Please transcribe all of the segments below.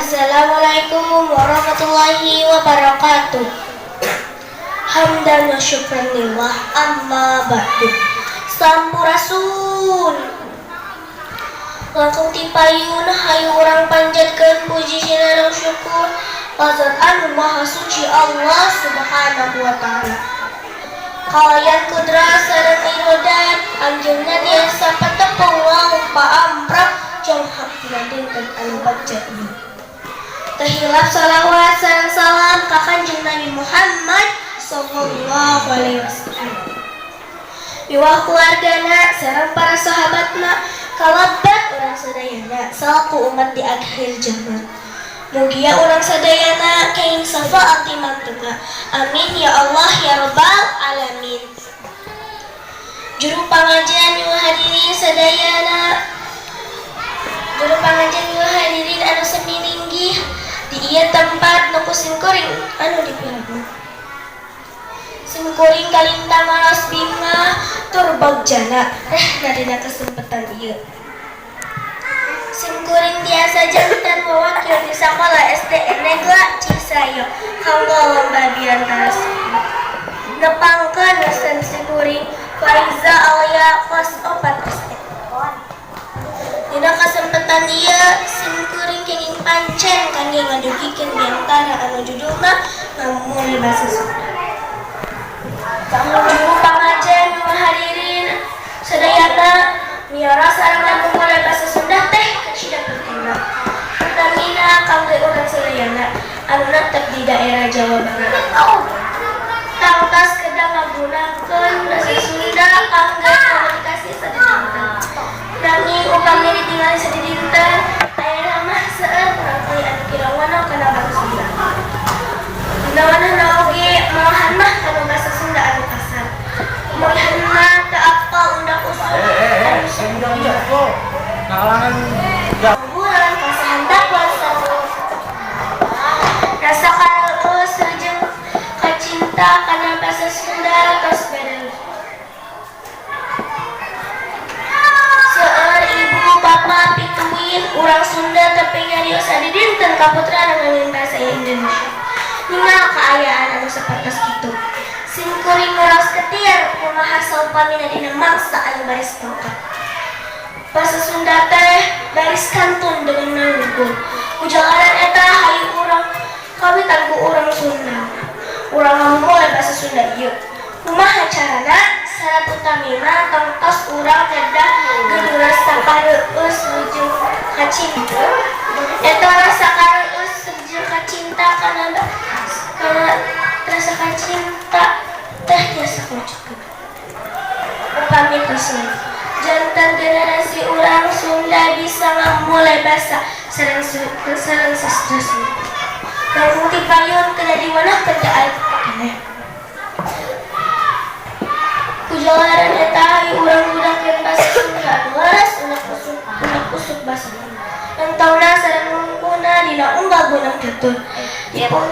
Assalamualaikum warahmatullahi wabarakatuh. Hamdan wa syukran lillah, amma ba'du. Sampurasun. Langkung ti payun, hayu urang panjatkeun puji sareng syukur ka Zat anu maha suci, Allah Subhanahu wa Ta'ala. Kalayan kudrat sareng irodat anjeunna tiasa patepung wau paamprah jonghak dina dinten anu bagja ieu. Teu hilap salawat sareng salam ka Kanjeng Nabi Muhammad sallallahu alaihi wasallam, miwah keluargana sareng para sahabatna, kalabat urang sadayana salaku umat di akhir zaman. Mugia urang sadayana kenging syafaat ti mantuna. Amin ya Allah ya Rabbal alamin. Juru pangajian miwah hadirin sadayana, juru pangajian miwah hadirin anu sami linggih di ieu tempat nu ku simkuring anu dipilih. Simkuring kalintang ngaros bingah tur bagjana rehna dina kesempatan ieu. Simkuring tiasa janten wawakil di sakola SDN Negla Cisayong kanggo lomba biantara. Nepangkeun dosen simkuring, Faiza Alia, kelas 4 SD. Dina kesempatan ieu simkuring kenging pancen kangge ngadugikeun biantara anu judulna Ngamumule Basa Sunda. Juru pangajian miwah hadirin sadayana, miara sareng ngamumule basa Sunda teh kacida pentingna. Utamina kangge urang sadayana anu netep di daerah Jawa Barat. Tangtos kedah ngagunakeun basa Sunda kangge komunikasi sadidinten. Nanging upami ditingali sadidinten ayeuna mah seueur murangkalih anu kirang wanoh kana basa Sunda. Dina wanahna oge malahan mah kana basa Sunda anu kasar. Malihanna teu apal undak usuk anu sok Kalangan Bulan kasahandak rasa kareueus jeung kacinta kana basa Sunda tos beda. Seueur ibu bapa pituin urang Sunda tapi nyarios sadidinten ka putrana nganggo bahasa Indonesia. Ningal kaayaan anu sapertos kitu, simkuring ngaraos getir kumaha saupamina dina mangsa anu baris tongkat. Bahasa Sunda teh baris kantun dengan nanggung. Ku jalaran eta, hayu urang kawitan ku urang Sunda. Urang ngamumule bahasa Sunda ieu. Kumaha carana? Syarat utamina tangtos urang kedah gaduh rasa kareueus jeung kacinta. Eta rasa kareueus jeung kacinta kana rasa kacinta teh tiasa kawujudkeun. Upami tos janten generasi urang Sunda bisa ngamumule basa sareng sastra Sunda. Langkung ti payun kedah diwanahkeun teu aya keneh. Ku jalaran eta, hayu urang gunakeun basa Sunda anu leres undak usuk basa. Entongna sareng lungkuhna dina unggal gunung tutur. Dipun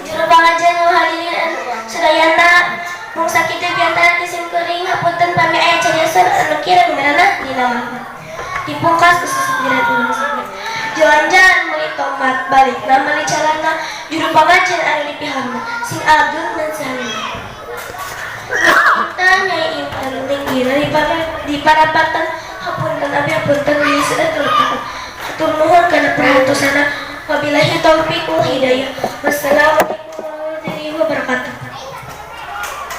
juru pangajian hadirin sadayana, mung sakitu biantara ti simkuring. Hapunten pami aya cariosan anu kirang merenah dina manfaat. Dipungkas ku sasindiran urang Sunda, "Jalan-jalan meuli tomat, balikna meuli calana." Juru pangajian anu dipihormat, sing ageng dan sahaluna. Punten Nyai Intan linggih di parapatan, hapunten abi, hapunten di seueur kalepatan. Hatur nuhun kana perhatosana. Wabillahi taufik wal hidayah.